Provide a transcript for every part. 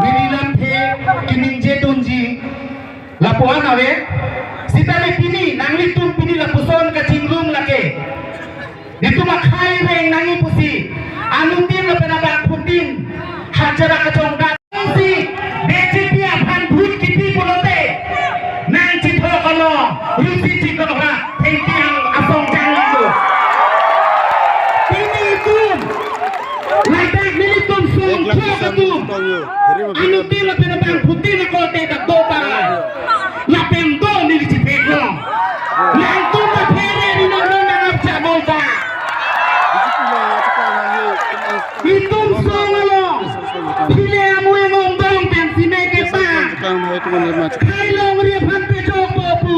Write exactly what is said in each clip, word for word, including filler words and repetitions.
Neli lamthe keningje dunji lapu-an ave. Sitame pini nanglitum pini lapuson kachingrum lake. Itum akhai reng nangji pusi, anuttin lapen abangphutin hajira kachongdat si, B J P aphan vote kipi pulote nangchithok along, rusi chikon ha, thengpi ang asong jang lilo. Pini itum, ladak nelitum songthu atum, anuttin lapen abangphutin akote dak do para. Lapen do neli chithek long. Nangtum ta phere ni nang nang archa bolta. Itum song along. Pile amu engong dong pen sime ke pa. Khai longri aphan pejok po pu.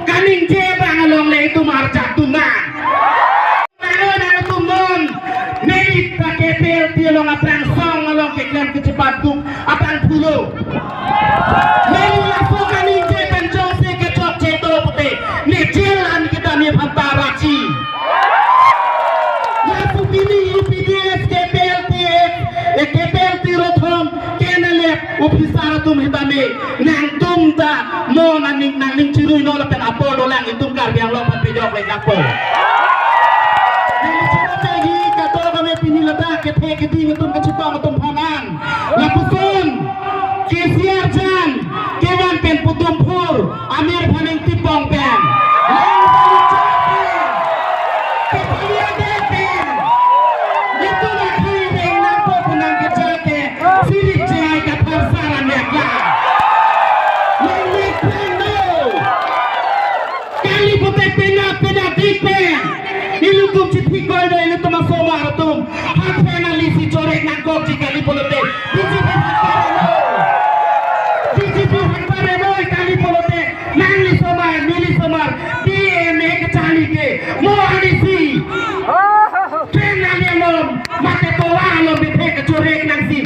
Kaningje abang along le itum archa tuna. Ano nangtum non, neli ta K P L T along aphrang song along keklem kechepaduk abangphu lo. Neli laso kaningje pen jongsi kechokche do pute, ne jail an kita ne phanta rachi. Laso pini U P D S, K P L T F, eh, K P L T rothom, K N L F officer atum hitame, nangtum ta non aning nangning chirui non lapen apor dolang itum Karbi Anglong aphan pejok le kapo. Neli chirui ta hi kato kami pini ladak kethe keding itum kachipang itum phanan. Lapuson, K C R jan, kevan pen Podumpur, Amir phaning tipong pen. Lang phaning chak pen. Kephalia dek pen. Itum akhai reng nangpo punang kejate. Sirik jai kathar saran yakla. Nangli krang no. Kali pute pena pena dik pen. Ilitum chithi koi do ilitum asomar atum. Hak pen alisi chorek nangkokji kali pulote. B J P hak pare no. B J P hak pare no kali pulote. Nangli somar, neli somar. B M A kachali ke. Mo alisi. Pen nangli alom. Mate towa alom bethe kachorek nangsi.